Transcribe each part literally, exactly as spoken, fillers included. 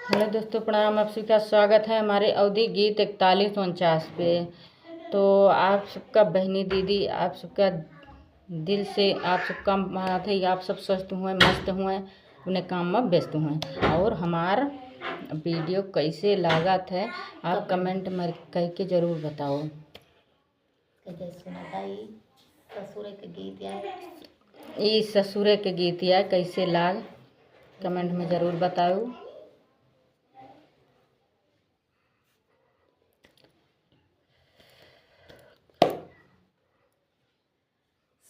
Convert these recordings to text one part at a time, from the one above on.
हेलो दोस्तों, प्रणाम। आप सबका स्वागत है हमारे अवधी गीत इकतालीस उनचास पे। तो आप सबका बहनी दीदी, आप सबका दिल से आप सबका मानत है कि आप सब स्वस्थ हुए, मस्त हुए, अपने काम में व्यस्त हुए। और हमार वीडियो कैसे लागत है, आप कमेंट में कह के जरूर बताओ। कैसे सुनाता ई ससुरे के गीत या? ई ससुरे के गीत या कैसे लाग, कमेंट में जरूर बताओ।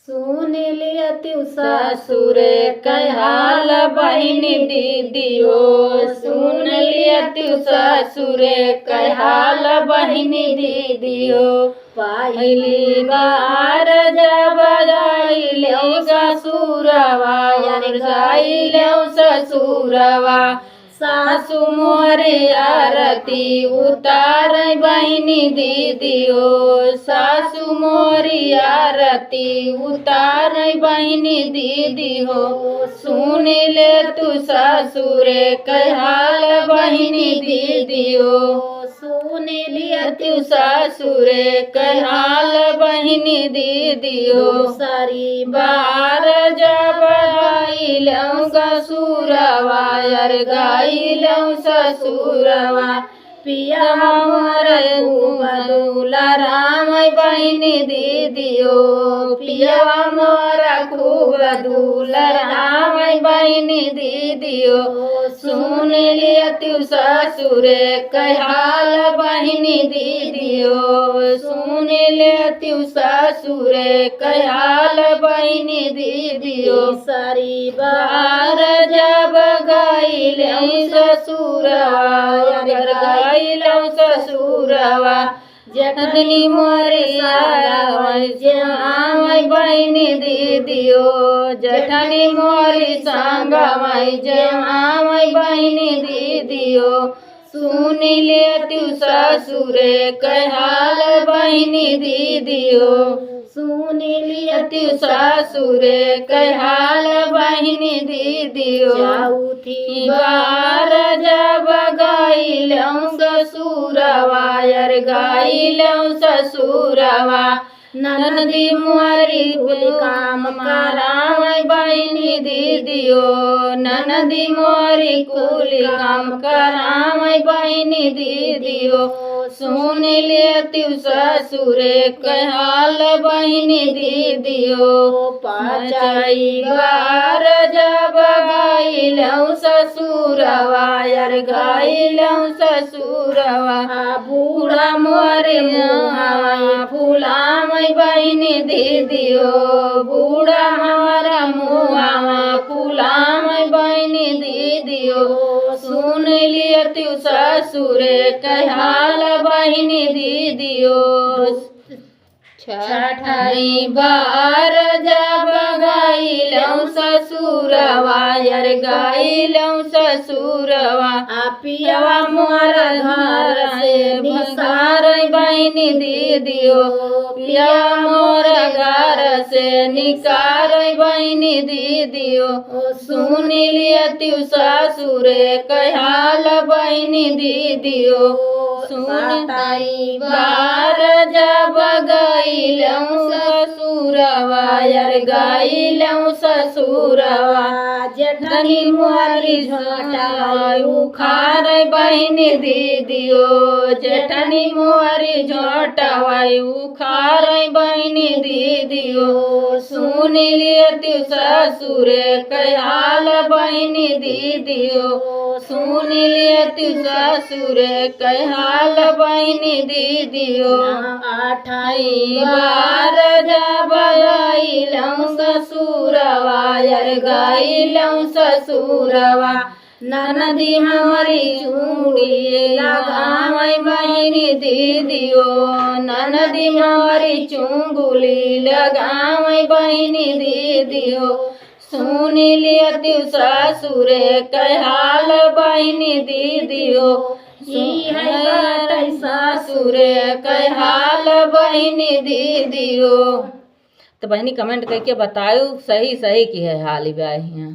सुन लिया तू ससुरे कै हाल बहिनी दीदियो, सुन लिया तू ससुरे कै हाल बहिनी दीदियो। पहली बार जब गइलेउ ससुरवा, यार गइलेउ ससुरवा, सासु मोरी आरती उतारै बहिनी दीदियो, सासु मोरी आरती उतारै बहिनी दीदियो। सुन ले तू ससुरे कै हाल बहिनी दीदियो, सुन ले तू ससुरे कै हाल बहिनी दीदियो। दूसरी बार जब गइलेउ ससुरवा, यार गइलेउ ससुरवा, पिया मोर खूब दुलरावै बहिनी दीदियो, पिया मोर खूब दुलरावै बहिनी दीदियो। सुन लिया तू ससुरे कै हाल बहिनी दीदियो, सुन लिया तू ससुरे कै हाल बहिनी दीदियो। तीसरी बार जब गइलेउ ससुरवा, अगर गइलेउ ससुरवा, जेठनी मोरी आरती उतारै बहिनी दीदियो, जेठनी मोरी आरती उतारै बहिनी दीदियो। सुन ले तू ससुरे कै हाल बहिनी दीदियो, सुन ले तू ससुरे कै हाल बहिनी दीदियो। चौथी बार जब गइलेउ ससुरवा, यार गइलेउ ससुरवा, ननदी मोरी कुल काम करावै बहिनी दीदियो, ननदी मोरी कुल काम करावै बहिनी दीदियो। सुन ले तू ससुरे कै हाल बहिनी दीदियो। पाँचई बार जब गइलेउ ससुरवा, यार गइलेउ ससुरवा, आ बूढ़ा मोरे मुहावा फुलावै बहिनी दीदियो, बूढ़ा हमारा मुहावा फुलावै बहिनी दीदियो। सुन ले तू ससुरे कै हाल बहिनी दीदियो। छठई बार जब गइलेउ ससुरवा, यार गइलेउ ससुरवा, आ पियवा मोर घर से निकारै बहिनी दीदियो, पियवा मोर घर से निकारै बहिनी दीदियो। सुन ले तू ससुरे कै हाल बहिनी दीदियो। सुन सातई बार जब गइलेउ ससुरवा, यार गइलेउ ससुरवा, जेठनी मोरी झोंटवा उखारै बहिनी दीदियो, जेठनी मोरी झोंटवा उखारै बहिनी दीदियो। सुन ले तू ससुरे कै हाल बहिनी दीदियो, सुन ले तू ससुरे कै हाल बहिनी दीदियो। आठई बार जब गइलेउ ससुरवा, यार गइलेउ ससुरवा, ननदी हमरी चुंगुली लगावै बहिनी दीदियो, ननदी हमरी चुंगुली लगावै बहिनी दीदियो। सुन ले तू ससुरे कै हाल बहिनी दीदियो। ई है बात ससुरे कै हाल बहिनी दीदियो। तो बहिनी comment करके बताओ सही सही की है हाल बा हियाँ।